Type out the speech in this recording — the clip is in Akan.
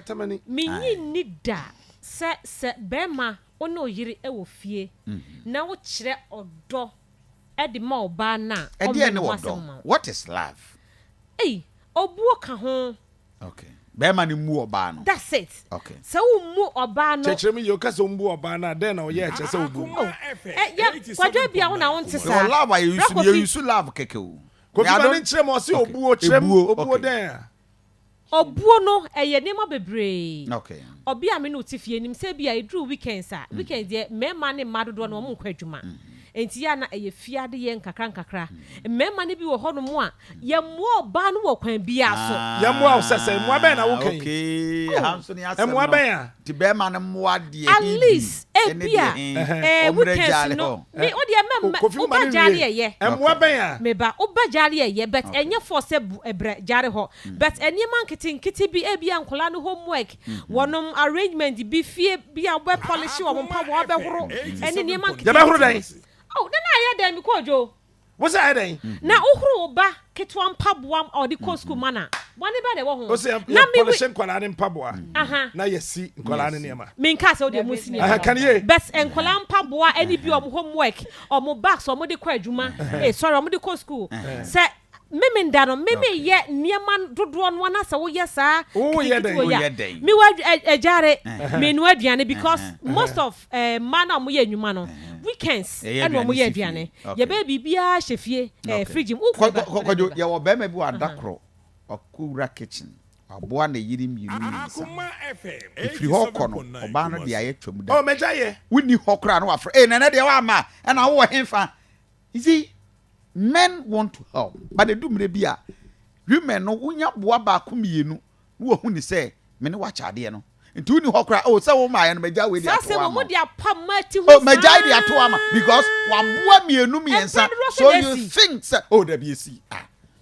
Katamani. Minnye nni da sɛ sɛ barima wo ne wo yere wɔ fie na wokyerɛ ɔdɔ de ma ɔbaa no a, Ɛdeɛn ɔmmɛ ne ne ho ɔdɔ? asɛm mma wo. What is love? Ei, obuo ka ho. Okay. Bɛrima no mmu ɔbaa no. That's it. Okay. Sɛ wommu ɔbaa no. Kyerɛkyerɛ mu yie, woka sɛ ombu ɔbaa no a, dɛn na ɔyɛ a ɛkyerɛ sɛ obu no? Oh, ɛ, yɛ, Kwadwo ebia wo na wonte Yɛwɔ saa. love a yɛ Bra use no, yɛ Kofi. use love kɛkɛ o. Kofi Me, I ma ne don't- nkyerɛ mu, ɔse Okay. obuo, kyerɛ mu, Ebuo, obuo okay. dɛn a? Obuo no, ɛyɛ nneɛma bebree. Okay. Ɔbea a me ne wo te fie nim sɛ ebia eduru weekends a, weekends deɛ mmarima ne mmaa dodoɔ no wɔn nkɔ adwuma. Enti yɛ a na ɛyɛ fie adeyɛ nkakra nkakra. Mmarima no bi wɔ hɔnom a, yɛmmoa ɔbaa no wɔ kwan biara so. Yɛmmoa wo sɛ sɛn? Mmoa bɛn na woka yi? Okay, ɛha nso ne asɛm Mmoa no. bɛn a? Nti bɛrima no mmoa deɛ At he bi least ɛne ebia deɛ he eh, ɔmmrɛ weekends gyaale no, hɔ. me wo deɛ mɛ mɛ Kofi woma woba no gyaale nwie. ɛyɛ. Mmoa bɛn a? Me ba, woba gyaale ɛyɛ but ɛnyɛ force sɛ bu brɛ gyaale hɔ. But nneɛma nketenkete bi, ebia nkwadaa no homework, wɔnom arrangement bi, fie bi a wobɛ polish wɔn mpaboa, wobɛhoro ɛne nneɛma Yɛbɛhoro nketenkete. dɛn? Oh, na na ayɛ dɛn me kɔɔdwo? Wo sɛ ayɛ dɛn? Na wohoro wo ba ketewa mpaboa a ɔde kɔ sukuu ma no a, bɔne bɛn na ɛwɔ ho? Wo sɛ Na yɛ me polish nkwadaa no mpaboa Aha. na yɛsi nkwadaa no nneɛma. Menkaa sɛ wodeɛ monsi nneɛma. Aha, ka no yie. But nkwadaa mpaboa ɛne bi wɔn homework, wɔn bags a wɔde kɔ adwuma, eh sorry, wɔde kɔ sukuu. Sɛ Memenda no, me meyɛ nneɛma dodoɔ no ara na sɛ woyɛ saa Woyɛ nketenkete dɛn? wei a, Woyɛ dɛn? mewɔ agyare, menoa aduane because most of mmaa no a wɔyɛ nnwuma no, weekends Yɛyɛ ɛna aduane wɔyɛ si fie. aduane. Okay. Yɛbɛyɛ biribiara hyɛ fie, Okay. fridge mu. Wokɔ ba, Kwadwo, yɛwɔ barima bi wɔ Adakoro, ɔkɔwura kitchen, waboa ne yere mmienu mmiɛnsa. Ɛfiri hɔ kɔ no, ɔbaa no de ayɛ twam da. Oh, m'agya yɛ. Wonni hɔ koraa na wafrɛ, Ei, Nana deɛ woamma a, ɛna wowɔ hefa? You see, men want to help but edu mmerɛ bi a women no wonya boa baako mmienu na wahu ne sɛ me ne wakyɛ adeɛ no nti wonni hɔ koraa oh sɛ wo maayɛ no magya wei de Saa ato asɛm hɔ wɔ ama mo de apam mmaa ti ho oh magyae de ato hɔ ama saa. because waboa mmienu Mpɛn mmiɛnsa dodoɔ sɛ so na you asi. think sɛ oh dabi esi ah.